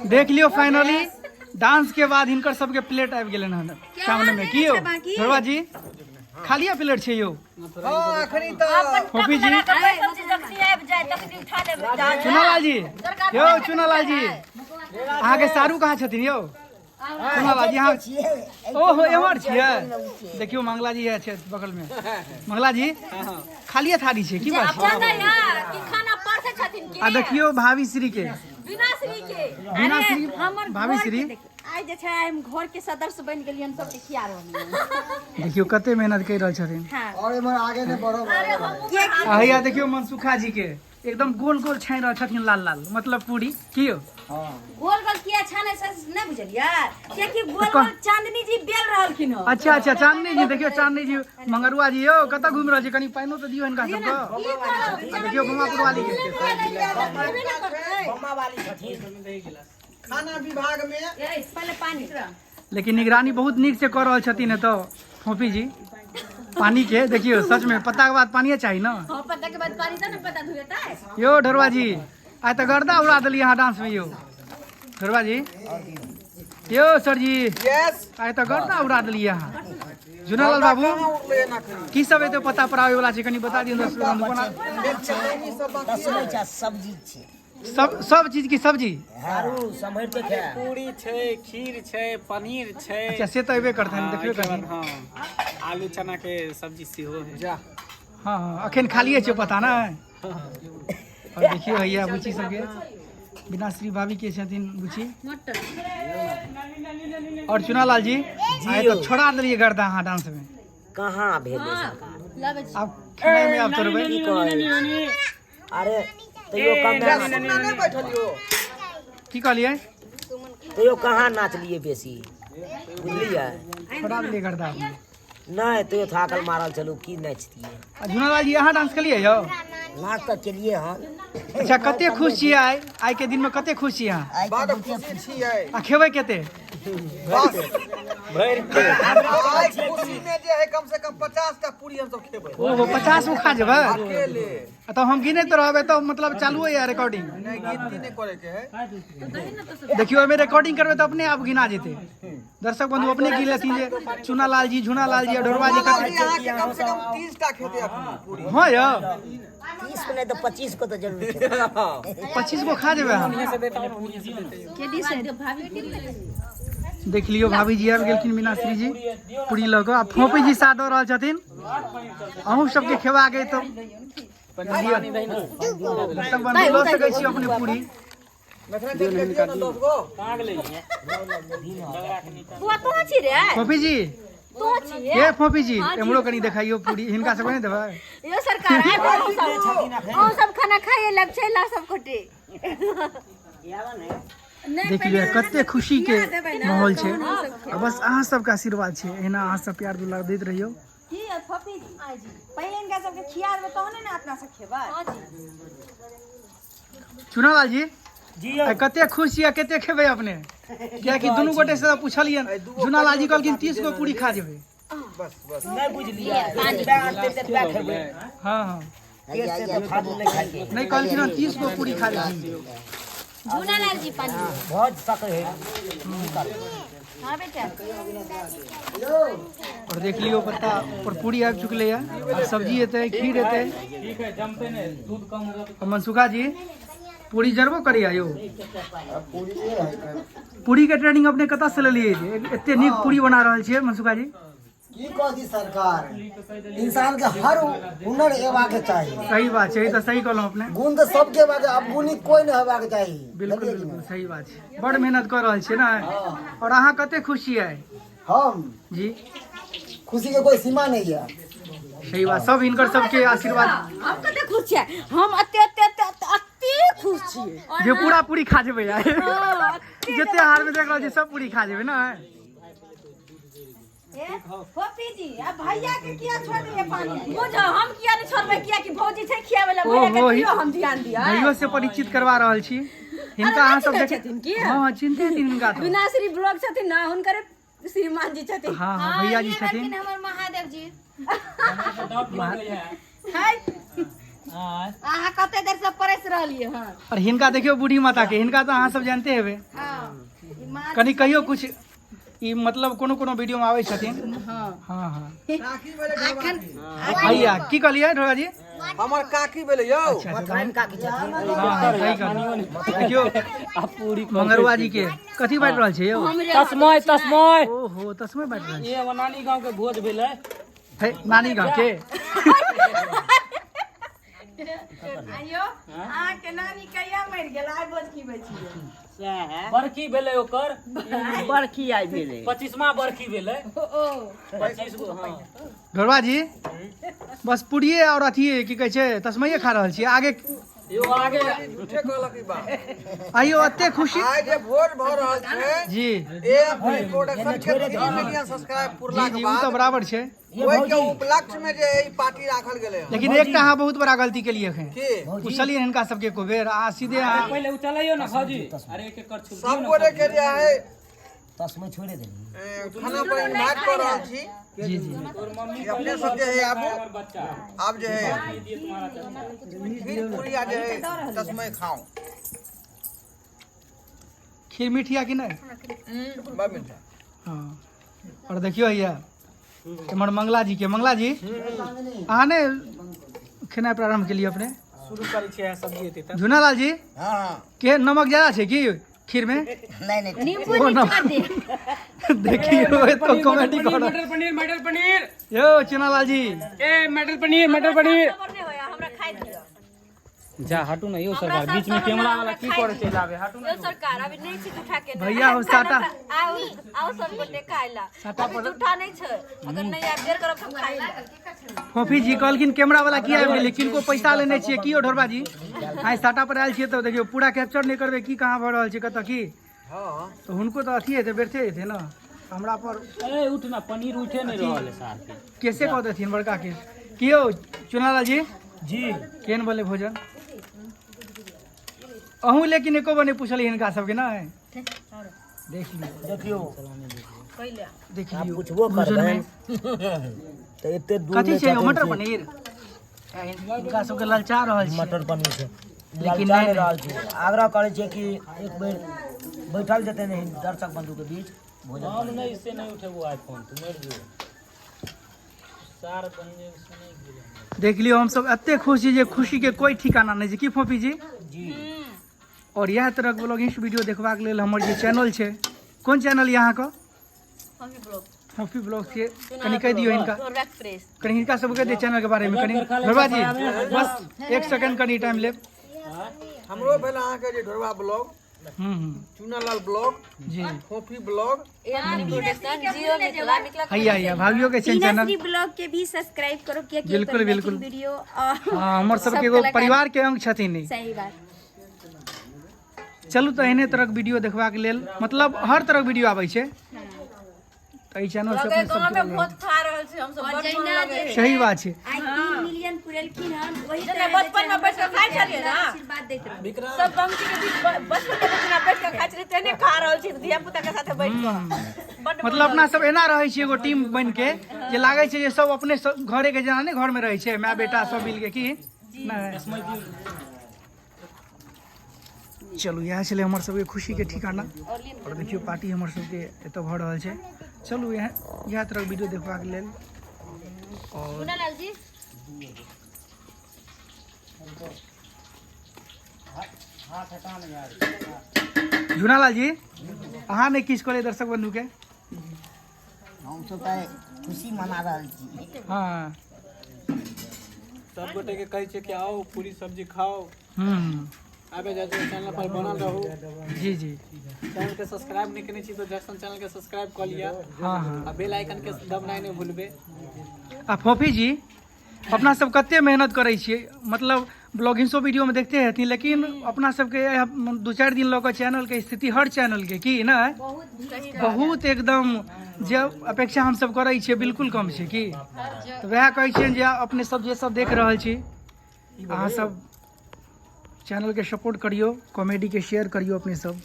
देख लियौ finally dance के बाद हिनकर सबके प्लेट आबि गेलनि हन सामने में। की यौ ढोरबा जी, खालिए प्लेट छै यौ? हाँ, अखनी तऽ फोफी जी, चुनालाल जी, यौ चुनालाल जी, अहाँके सारू कहाँ छथिन यौ? चुनालाल जी अहाँ ओहो एम्हर छियै। देखियौ मंगला जी छै बगल में। मंगला जी, खालिए थारी छै की बात छै? खाना परसे छथिन आ देखियौ भाभी श्री के, बिना श्री हमर भाभी श्री आइ जे छै आइ हम घर के सदस्य बनि गेलियै, हम सबके खिया रहलियै। देखियौ कते मेहनत करि रहल छथिन। और एम्हर आगे नहि बढ़ब। आ हैया देखियौ मनसुखा जी के एकदम गोल गोल छानि रहल छथिन, लाल लाल, मतलब पूरी की यौ? गोल गोल किया छानै छै नहि बुझलियै? कियाकि गोल गोल चांदनी जी बेल रहलखिन हँ। अच्छा अच्छा, चांदनी जी, देखियौ चांदनी जी, मंगरुआ जी यौ कतऽ घुमि रहल छी? कनि पानिओ तऽ दियौ हिनका सबके। आ देखियौ बमापुर वाली के। खाना विभाग में पहले पानी। लेकिन निगरानी बहुत नीक से कऽ रहल छथिन एतऽ फोफी जी पानी के। देखियौ सच में पत्ता के बाद पानिए चाही ना। हाँ, पत्ता के बाद पानी तब ने पत्ता धुएतै। यौ ढोरबा जी, आइ तऽ गर्दा उड़ा देलियै अहाँ डांस में। यौ ढोरबा जी, यौ सर जी। यस। आइ तऽ गर्दा उड़ा देलियै अहाँ। झुनालाल बाबू, कहाँ उड़लै एना खनी? की सब एते पत्ता पर आबै वाला छै, कनि बता दियौ दर्शक बंधु कोना। चटनी सब बाकी है। सब्जी छै। सब सब चीज की सब्जी। आरू सम्हरि के खा। पूरी छै, खीर छै, पनीर छै। अच्छा, से तऽ अयबे करतनि। हाँ, देखबे एहिके बाद करतनि। हाँ, आलू चना के सब्जी सेहो है। जा। हाँ हाँ, अखन खालिए छै पता नहि। और देखियौ हैया बुच्ची सबके, बिना श्री भाभी के छथिन बुच्ची। और चुनालाल जी, आइ तऽ छोड़ा देलियै गर्दा अहाँ डांस में। कहाँ भेलै सरकार? आब खेनाइ में आब तोड़बै। की कहै अरे तैयो कम सुनना नहि बैठलियो। की कहलियै? तैयो कहाँ नाचलियै बेसी, बुझलियै? छोड़ा देलियै गर्दा अपने। नहि, तैयो थाकल मारल छलू, की नाचतियै? आ झुनालाल जी, अहाँ डांस केलियै यौ? नाच तऽ केलियै हन। अच्छा, कते खुश छियै आइ? आइ के दिन में कते खुश छियै अहाँ? बड खुशी छियै। आ खेबै कते? बस भरि पेट। आइ खुशी में जे है कम से कम 50 टा पूरी हम सब खेबै। ओहो, 50 गो खा जेबै? अकेले। आ तऽ हम गिनैत रहबै तऽ मतलब चालू होइया रिकॉर्डिंग। नहि, गिनती नहि करे के है। देखियौ, एहिमे रिकॉर्डिंग करबै तऽ अपने आप गिना जेतै। दर्शक बंधु अपने गिन लेथिन जे चुनालाल जी, झुनालाल जी आ ढोरबा जी कते। जी अहाँके कम से कम 30 टा खेतै अखनी पूरी। हाँ यौ। 30 को नहि तऽ 25 को तऽ जरूर खेबै। 25 गो खा जेबै अहाँ? देख लियौ, भाभी जी आबि गेलखिन, मीनाश्री जी पूरी लऽ कऽ, आ फोपी जी साथ दऽ रहल छथिन। अहूँ सबके खेबाक अइ तऽ दर्शक बंधु लऽ सकै छी अपने पूरी। मिथिला के दियौ ने 10 गो। बुआ तों छी रे? फोपी जी। तों छी? ए फोपी जी, एम्हरो कनि देखाइयो पूरी। हिनका सबके नहि देबै? यो सरकार, आबि गेलहुँ सब, अहूँ सब खाना खाइए लग छै ला सब गोटे। देख लियौ कते खुशी के माहौल छै। आ बस अहाँ सबके आशीर्वाद छै, एहिना अहाँ सब प्यार दुलार दैत रहियौ। की है फोफी जी, पहिले इनका सबके खिया देबै तहने ने अपना सब खेबै। चुनालाल जी। जी। आइ कते खुश छियै, कते खेबै अपने? कियाकि दुनू गोटे से पुछलियनि, झुनालाल जी कहलखिन 30 गो पूरी खा जेबै। बस बस। नहि बुझलियै, जतबे आनतै ततबे खेबै। हाँ हाँ। पेट से तऽ फालतू नहि खाइके। नहि, कहलखिन हन 30 गो पूरी खा जेथिन। झूनालाल जी, पानी। भऽ सकै है। हाँ बेटा। और देख लियौ पत्ता पर पूरी आबि चुकलै है, आब सब्जी एतै, खीर एतै। और मनसुखा जी, पूरी जरबो करैया यौ? पूरी के ट्रेनिंग अपने कतऽ से लेलियै जे एते नीक पूरी बना रहल छियै मनसुखा जी? की कहती सरकार, इंसान के हर हुनर एबाक चाही। सही बात छै, ई तऽ सही कहलहुँ अपने। गुण तऽ सबके हेबाक, अवगुणी कोई नहि हेबाक चाही। बिल्कुल। बुझलियै कि बिल्कुल नहि? सही बात छै। बड़ मेहनत कऽ रहल छियै ने? और अहाँ कते खुश छियै? हम जी खुशी के कोई सीमा नहीं है। सही बात, सब हिनकर सबके आशीर्वाद। हम कते खुश छियै? हम अते अते अते अते अते खुश छियै जे पूरा पूरी खा जेबै आइ। जते हार में देख रहल छियै सब पूरी खा जेबै ने? ए, फोफी जी, अब भैया के किया छोड़ दिए पानी? बुझो, हम किया नहीं छोड़बै? किया कि भौजी छै खियाबै ला, भैया के ओहो, दियो हम ध्यान दिया। भैयो से परिचित करवा रहल छी हिनका अहाँ सब चिन्है देख छथिन की? हाँ, चिन्हते हथिन हिनका तऽ। बिना श्री ब्लॉग छथिन ना, हुनकर श्रीमान जी छथिन। हाँ हाँ, भैया जी छथिन। हमर महादेव जी। हाय। अहाँ कते देर से परसि रहलियै हँ। और हिनका देखियौ बूढ़ी माता के, हिनका तऽ अहाँ सब जानते हेबै। हँ, ई माछ। कनि कहियौ कुछ, ई मतलब कोनो कोनो वीडियो में आबै छथिन। हँ। हँ हँ। काकी भेलै ढोरबा एखन जी। भैया की कहलियै ढोरा जी? हमर काकी भेलै यौ। अच्छा अच्छा। मथाइन काकी छथिन। हँ हँ, सही कहलियै। देखियौ पूरी मंगरुआ जी के कथी बांटि रहल छै यौ? तस्मय तस्मय। ओहो, तस्मय बांटि रहल छै। ये हमर नानी गांव के भोज भेलै। हे, नानी गाँव के। आइयो अहाँके नानी कहिया मरि गेल? आइ भोज खिबै छियै? बरखी भेलै ओकर। बरखी आइ भेलै। 25वां बरखी भेलै। ओ 25 गो। हँ ढोरबा जी, बस पूरिये और अथी की कहै छै तस्मैये खा रहल छियै आगे? यो आगे झूठे कहलक ई बात। आइयो एते खुशी आइ जे भोज भऽ रहल छै जी ए प्रोडक्शन के 3 मिलियन सब्सक्राइब पुरला जी के जी, ओ तऽ बाद बराबर छै। ओहि के उपलक्ष्य में जे ई पार्टी राखल गेलै हन। लेकिन एकटा अहाँ बहुत बड़ा गलती केलियै एखन। की? पुछलियै हिनका सबके एको बेर आ सीधे अहाँ पहिले उ चलैयो ना भौजी। अरे एक एक कर छुप सब गोटे के जे है तस्मै छोड़े देली। खाना पर इन्वाइट कऽ रहल छी जी जी कि अपने सब जे है आबू, बच्चा आब जे है दिए तुम्हारा चाचा खीर पूरी आ जे है तस्मै खाओ। खीर मीठ या कि नहि? बड़ मीठा। हँ, और देखियौ हैया एम्हर मंगला जी के। मंगला जी, अहाँ ने खेनाइ प्रारंभ केलियै अपने? शुरू करै छियै, सब्जी हेतै तऽ। झुनालाल जी। हँ। के नमक ज्यादा छै की खीर में? नहीं नहीं। नींबू ओ निचोड़ दे। देखियौ एतो कॉमेडी कर। मटर पनीर, मटर पनीर। यौ चुनालाल जी। ए मटर पनीर, मटर पनीर। खबर नहि होया, हमरा खाइ दिअ। जा हटू ना यो हमरा सरकार, सब बीच में सब कैमरा हमरा वाला की खाइ करे दिअ। चलि आबे, हटू ना। यौ सरकार, अभी नहि छी जूठा के। भैया हो साटा। आउ आउ सब गोटे खाइ ला। साटा अभी जूठा नहि छै, अगर नहि आबि देर करब तऽ हम खाइ ला। फोफी जी कहलखिन कैमरा वाला की आबि गेलै, किनको पैसा लेने छियै की? यौ ढोरबा जी, आइ साटा पर आयल छियै तऽ देखियौ पूरा कैप्चर नहि करबै की? कहाँ भऽ रहल छै कतऽ की? हँ। तऽ हुनको तऽ अथी हेतै, व्यर्थे हेतै ने हमरा पर। ए उठ ना, पनीर उठे नहीं रहल है सार के। कैसे कऽ देथिन बड़का केस की? यौ चुनालाल जी। जी। केहन भेलै भोजन अहूँ? लेकिन एको बार नहि पुछलियै हिनका सबके। नहि देख लियौ। देखियौ। देख आब लियौ पुछबो भोजनमे करबै तऽ एते दूर कथी मे छै यौ? छथिन मटर से। पनीर। हिनका सबके ललचा रहल छै। मटर पनीर छै। लेकिन ललचा नहि, नहि रहल छै, आग्रह करै छियै कि एक बेर बैठल जेतै नहि दर्शक बंधु के बीच भोजन। हम नहीं, इससे नहीं उठेबो आईफोन, तू मर जो सार बन से नहीं गिरे। देख लियौ, हमसब एते खुश छी जे खुशी के कोई ठिकाना नहि छै। की फोफी जी? जी। और इएह तरहक ब्लॉगिंग वीडियो देखबाक लेल हमर जे चैनल छै, कोन चैनल यऽ अहाँके? फोफी ब्लॉग के कनि कहि दियौ हिनका। ढोरबा एक्सप्रेस। कनि हिनका सबके दे चैनल के बारे में कनि। ढोरबा जी, बस एक सेकंड कनि टाइम लेब। हमरो भेल अहाँके जे ढोरबा ब्लॉग, हम्म हम्म चूनालाल ब्लॉग जी, फोफी ब्लॉग। प्रोडक्शन जियो मिथिला मिथिला। हैया हैया भाभियो के छै चैनल। ब्लॉग के भी सब्सक्राइब करो किया कि बिल्कुल, ओकर बिल्कुल। मेकिंग वीडियो और हाँ, हमर सबके सब एगो कलाकार- परिवार के अंग छथिन ई। सही बात। चलू तऽ एहने तरहक वीडियो देखबाक लेल, मतलब हर तरहक वीडियो आबै छै तऽ एहि चैनल से लगे अपने सब गाँव में जुड़ल रहू। भोज खा रहल छी हमसब, और बड़ मोन जहिना लगै जे सही बात छै। आइ 3 मिलियन पुरेलखिन हन, वही जेना तरह जे बचपन छै में बैठ कऽ खाइ छलियै ना। आशीर्वाद दैत रहू। सब पंक्ति के बीच बचपन के जेना बैठ कऽ खाइ छलियै तेहने खा रहल छी धिया पुता के साथे बैठ कऽ, बड्ड मोन मतलब अपना सब एना रहै छियै एगो टीम बनि के जे लागै छै जे सब अपने सब घरे के जेना नहि घर में रहै छै माय बेटा सब मिल के की नहि। चलू, इएह छलै हमर सबके खुशीके ठिकाना। आओर देखियौ पार्टी हमर सबके एतऽ भऽ रहल छै। चलू, इएह इएह तरहक वीडियो देखबाक लेल और मुन्नालाल जी। झुनालाल जी, अहाँ नहि किछु कहलियै दर्शक बंधुके? हमसब तऽ खुशी मना रहल छी। हँ। सब गोटे के कहै छियै कि आओ, पूरी सब्जी खाओ। आबे जाइ छै, चैनल पर बनल रहू। जी जी। चैनल के सब्सक्राइब नहि केने छी तऽ जक्शन चैनल के सब्सक्राइब कऽ लिअ हँ हँ आ बेल आइकन के दबनाइ नहि भूलबै। आ फोफी जी, अपना सब कते मेहनत करै छियै, मतलब ब्लॉगिंगसो वीडियोमे देखते हेथिन, लेकिन अपना सबके 2-4 दिन लऽ कऽ चैनलके स्थिति, हर चैनलके की नहि, बहुत एकदम जे अपेक्षा हमसब करै छियै बिल्कुल कम छै की। तऽ वएह कहै छियनि जे अपने सब जे सब देख रहल छी, अहाँ सब चैनलके सपोर्ट करियौ, कॉमेडीके शेयर करियौ अपने सब।